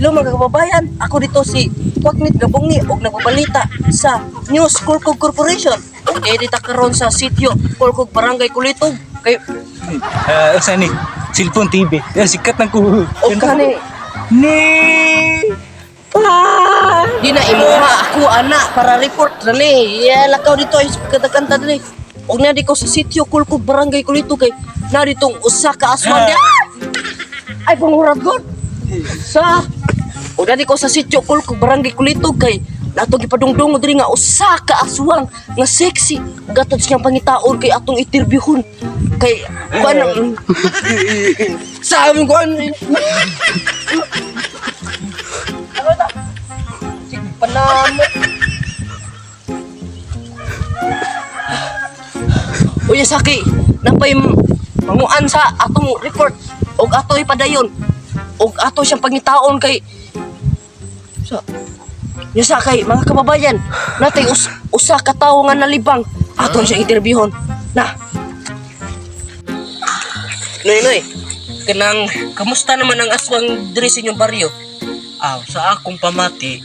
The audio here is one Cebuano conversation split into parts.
Hello mga kababayan, ako dito si Kwaknit Gabungi og nagbabalita sa News Kulkog Corporation. Ug edita karon sa sitio Kulkog, Barangay Kulitog. Kay Ah, usa ni cellphone TV. Yan sikat ng kuho. og kani Ni di na imuha ako ana para report na ni. Yeah, lakaw dito ay kanta diri. Og na ko sa sitio Kulkog, Barangay Kulitog kay na ditong usa ka aswang di. Ay, pangurat god. Sa O dadi ko sa sitio Kulkog, Barangay Kulitog kay nato gipadungdong diri nga usa ka aswang nga sexy. Gatod siyang pangitaon kay atong interviewon. Kay kuan sa aming kuan. Ano ta? Sige, panamo. Uy, Saki, napay manguan sa atong report og ato ipadayon og ato siyang pangitaon kay sa Yasa kay mga kababayan, natay usa ka tawo nga nalibang ato siyang interviewon. Na. Noy, noy, kanang kamusta naman ang aswang diri sa inyong baryo? Aw, sa akong pamati,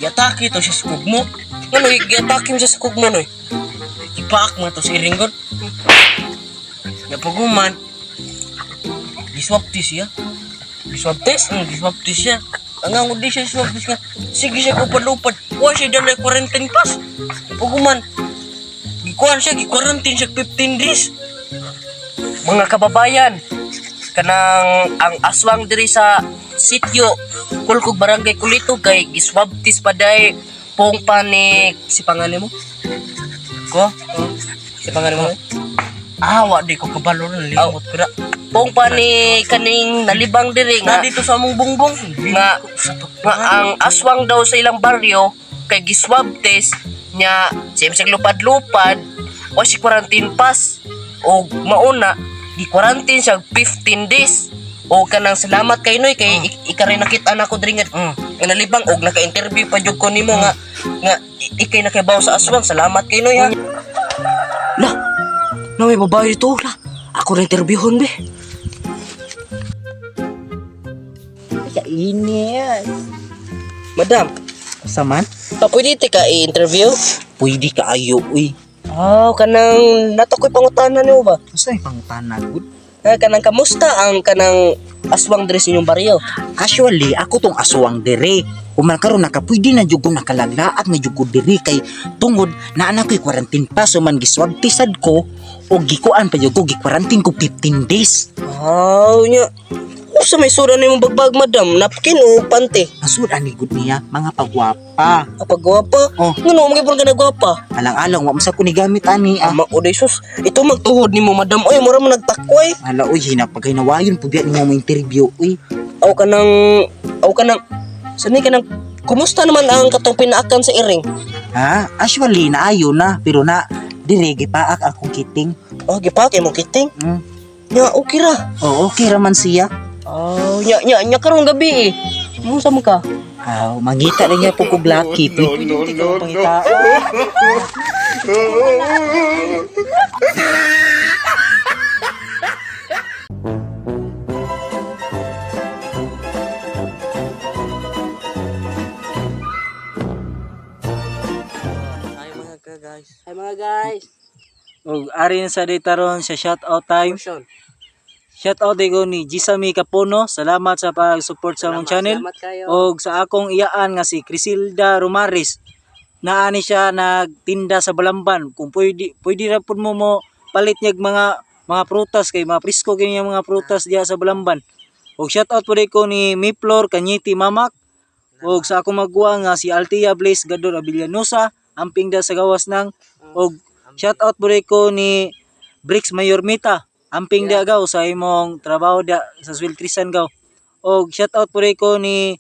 giatake to siya sa kugmo. Ngano giatake mo siya sa kugmo, noy? Ipaak man to sa iringon. Napaguman, giswapti siya. Swab test? Giswapti siya. Ang ang di siya swapti nga. Sige siya kupad-lupad. Wa siya dalay quarantine pass. Paguman, gikuan siya, gi-quarantine siya 15 days. Mga kababayan, kanang ang aswang diri sa sitio Kulkog, Barangay Kulito kay giswab test pa day pong pa ni si pangalan mo? Ko? Si pangalan mo? Ah, wa di ko kabalo na limot ko na. Pong pa ni kaning nalibang diri Na nga dito sa among bongbong. nga nga ang aswang daw sa ilang baryo kay giswab test nya same sa lupad-lupad o si quarantine pass og mauna gi quarantine siya 15 days. O kanang salamat kay Noy kay ika rin nakita nako diri nga nga nalibang og naka-interview pa jud ko nimo nga nga ikay nakabaw sa aswang. Salamat kay Noy ha. La, na may babae dito la, ako na interviewon be. Kainit. Madam, Usa man? pa pwede ti ka i-interview? Pwede kaayo uy. Ah, kanang nato ko'y pangutana nimo ba? Usa may pangutana gud. Ah, kanang kamusta ang kanang aswang diri sa inyong baryo? Actually, ako tong aswang dire. Human karon nakapwede na jud ko nakalaglaag na jud ko diri kay tungod na anak ko'y quarantine pa so man giswab tisad ko o gikuan pa jud ko, gi-quarantine ko 15 days. Ah, nya. Usa may sura nimong bagbag, madam, napkin o pante? Nasud ani gud niya mga pagwapa. Kapag gwapa. Oh. Ngano mo gyud ka nagwapa? Alang-alang wa man sa ko ni gamit ani ah. Ama o sus, ito magtuhod nimo, madam. Oy, mura mo nagtakway. Hala uy, hinapaghinawayon pud nimo mo interview uy. Aw kanang aw kanang sanay kanang kumusta naman ang katong pinaakan sa iring? Ha? Actually naayo na pero na dire gipaak akong kiting. Oh, gipakay mo kiting. Nya okay ra. Oo, okay ra man siya. Oh, nya nya nya karong gabi eh. Musa mo ka? Aw, mangita rin niya po kog lucky. Pwede no, no, no. Ay mga ka guys. Hi mga guys. Og ari na sa data ron sa shout out time. Portion. Shout out ko ni Jisami Capono. Salamat sa pag-support sa among channel. Salamat kayo. Og sa akong iyaan nga si Crisilda Romaris. Naani siya nagtinda sa Balamban. Kung pwede pwede ra pud mo mo palit niyag mga prutas kay mga presko kini nga mga prutas diha sa Balamban. Og shout out pud ko ni Miplor Kanyiti Mamak. Og sa akong magwa nga si Altia Blaze Gador Abillanosa, amping da sa gawas nang og shout out pud ko ni Bricks Mayormita, amping da gaw sa imong trabaho da sa Swiltrisan gaw. Og shout out pud ko ni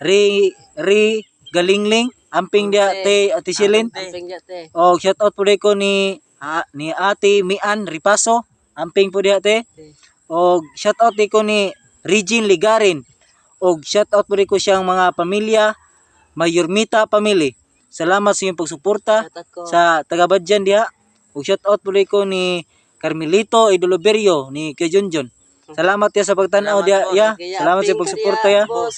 Ri Ri Galingling, amping da te Ate Shilin. Amping ya te. Og shout out pud ko ni ni Ate Mian Ripaso, amping pud te. Og shout out ko ni Regine Ligarin. Og shout out pud ko siyang mga pamilya, Mayormita family. Salamat sa inyong pagsuporta Shoutout ko. sa taga Badyan diha. Og shout out pud ko ni Carmelito Idoloberio ni Kuya Junjun. Salamat ya sa pagtan-aw Salamat dia po. ya. Kaya Salamat sa amping ka pagsuporta diya, ya. boss.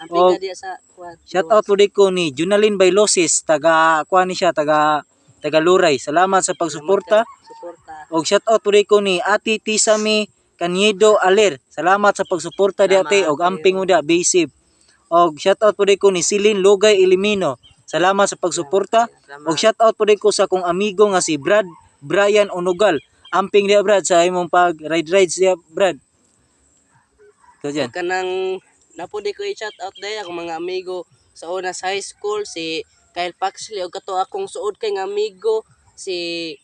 Amping ka diya sa kuan. Shout out po ko ni Junalyn Bailosis, taga kuan ni siya, taga taga Luray. Salamat sa pagsuporta. Suporta. Og shout out po ko ni Ate Tisami Caniedo Aler. Salamat sa pagsuporta di ate og amping mo da be safe. Og shout out po ko ni Celine Lugay Elimino. Salamat sa pagsuporta. Og shout out po ko sa akong amigo nga si Brad Brian Onugal. Amping dia, Brad, sa imong pag ride rides dia, Brad. Ikaw dyan. Kanang napudi ko i-shout out day akong mga amigo sa una sa high school, si Kyle Paxley, og kato akong suod kay nga amigo si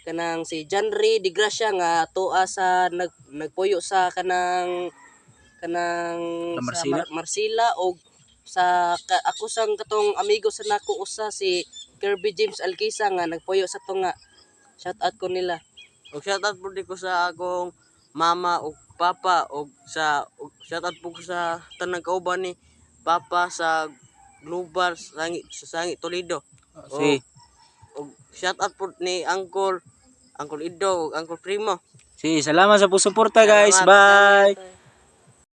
kanang si Janry Di Gracia nga tuwa sa nagpuyo sa kanang kanang Sa sa Marsila? Marsila og sa ako sang katong amigo sa nako usa, si Kirby James Alquisa nga nagpuyo sa tunga. Shout out ko nila. Og shout out po di ko sa akong mama ug papa og sa og shout out po ko sa tanang kauban ni papa sa Global Sangi sa Sangi Toledo. Si Og shout out po ni Uncle Uncle Ido ug Uncle Primo. Si salamat sa pagsuporta, guys. Salamat. Bye.